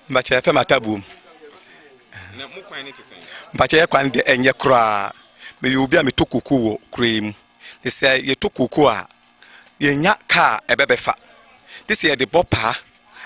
Mpakyɛ yɛfɛ me Atabuom. Na mo kwan no te sɛn? Mpakyɛ yɛ kwan deɛ ɛnyɛ koraa. Meyɛ obi a metɔ koko wɔ kuro yi mu. Ne sɛ yɛtɔ koko a, yɛnya kaa ɛbɛbɛfa. Te sɛ yɛde bɔ paa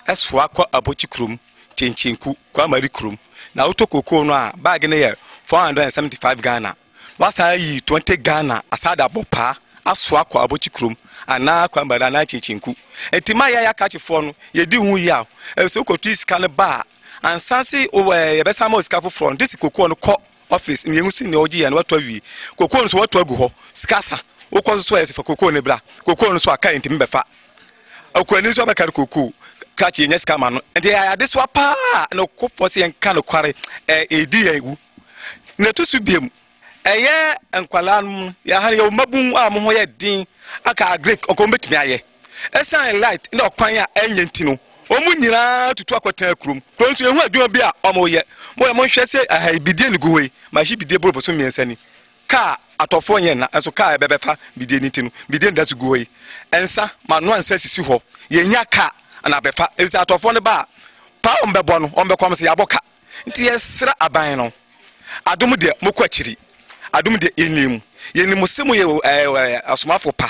ɛsoa kɔ Abɔkyi kurom, Kyenkyenku, Kwamari kurom. Na wotɔ koko no a, baage no yɛ 475 Ghana. Wasan ayi 20 Ghana asan de abɔ paa asoa kɔ Abɔkyi kurom anaa Kwambara anaa Kyenkyenku. Nti ma yɛn akrakyefoɔ no yɛdi ho yaw. Ɛfiri sɛ wokɔtui sika no ba a, ansa se yɛbɛsan ama wo sika foforɔ no, gye se kokoɔ no kɔ office na yɛhu se nea wogyeeɛ no woatɔ awie. Kokoɔ no nso woatɔ agu hɔ, sika sa. Wokɔ nso so a yɛse fa kokoɔ no bra. Kokoɔ no nso a kaa ntumi bɛfa. Okuani nso abɛkari kookoo, krakye yɛnya sika ma no. Nti ɛyɛ adesoa paa na Okopɔn sɛ yɛnka nokware, ɛdi yɛn wu. Na ɛto so biom, ɛyɛ nkwadaa no mu, yɛha no yɛwɔ mmabun a wɔn ho yɛ den aka agric nka wɔn bɛtumi ayɛ. Ɛsan light ne ɔkwan a ɛnyɛ nti no, wɔn nyinaa tutu akɔtena kurom. Kuro nso yɛhu adwuma bi a wɔyɛ. Mo yɛ monhwɛ sɛ ɛha yi bidie ne gu hɔ yi, mahye bidie boro bosom mmiɛnsa ni. Kaa atɔfoɔ nyɛ nna nso kaa ɛbɛbɛfa bidie no nti no, bidie no da so gu hɔ yi. Nsa, manoa nsa sisi hɔ, yɛnya kaa na abɛfa. Efisɛ atɔfoɔ no ba a, paa wɔn bɛbɔ no, wɔn bɛkɔm sɛ yɛabɔ ka. Nti yɛsrɛ aban no, adom deɛ mokɔ akyiri, adom deɛ yɛnim, yɛnim sɛ moyɛ asomafo pa,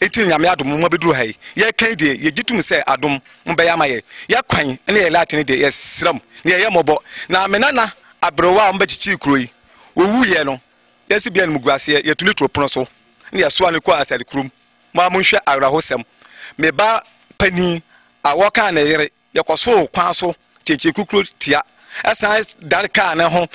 nti Nyame adom mo abɛduru ha yi, yɛka yi deɛ yɛgye tom sɛ adom mobɛyɛ ama yɛ, yɛ kwan ne yɛ light no deɛ yɛsrɛ mo na yɛyɛ mmɔbɔ. Na me nana aberewa a wɔbɛkyekyee kuro yi, ɔwuiɛ no, yɛsi bia animguaseɛ, yɛtu no too pono so na yɛsoa no kɔɔ Asare kurom. Mo ara monhwɛ awerɛhosɛm. Me ba panin a wɔkaa ne yere Yɛkɔsoo kwan so kyenkyen kukuro tia, san dare kaa ne ho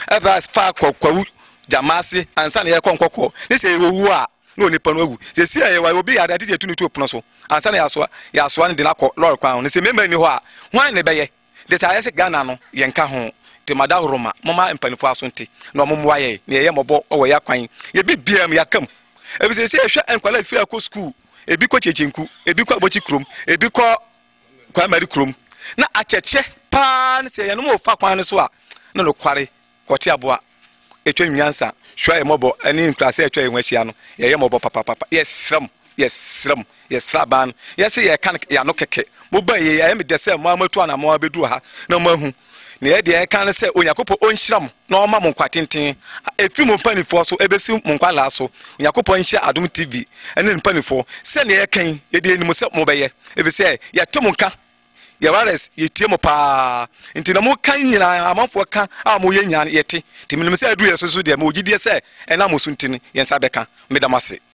faa kɔ Kwawu Gyamaase ansa na yɛrekɔ Nkɔkɔɔ. Ne sɛ yɛwɔ a, na onipa no awu. Seesei a yɛwɔ obi yare a, gye sɛ yɛtu no to pono so ansa na yɛasoa yɛasoa no de no akɔ lɔre kwan ho. Ne sɛ mmarima nni hɔ a, hwan na ɛbɛyɛ? De sɛ ayɛ sɛ Ghana no, yɛnka ho. Nti madahoroma, momma mpanimfoɔ aso nte na wɔmmoa yɛn na yɛyɛ mmɔbɔ wɔ yɛn akwan, yɛn biribiara mu, yɛaka mu. Efisɛ seesei yɛhwɛ nkwadaa a ɛfiri akɔ sukuu, ebi kɔ Kyenkyenku, ebi kɔ Abɔkyi kurom, ebi kɔ Kwamari kurom na akyɛkyɛ paa ne sɛ yɛnom refa kwan no so a na nokware kɔte aboa ɛtwa nyansa hwɛ yɛ mmɔbɔ ne nkuraase a atwa yɛn ho ahyia no yɛyɛ mmɔbɔ papapapa yɛsrɛ mo yɛsrɛ mo yɛsrɛ aban no yɛse yɛka no yɛano kɛkɛ moba yei ɛyɛ me dɛ sɛ mo a moatu anammɔn abɛduru ha na moahu na yɛ deɛ yɛka ne sɛ Onyankopɔn ɔnhyira mo na ɔma mo nkwa tenten ɛfiri mo mpanimfoɔ so ɛbɛsi mo nkwadaa so. Onyankopɔn nhyira Adom TV ne ne mpanimfoɔ sɛ deɛ yɛka yi yɛde yɛnim sɛ mobɛyɛ ɛfiri sɛ yɛte mo nka yɛ wireless yɛtie mo paa nti na moka nyinaa amanfoɔ ka a moyɛ nyinaa yɛte nti menim sɛ aduru yɛ so so deɛ mewɔ gyidie sɛ ɛnam mo so nti no yɛn nsa bɛka. Meda mo ase.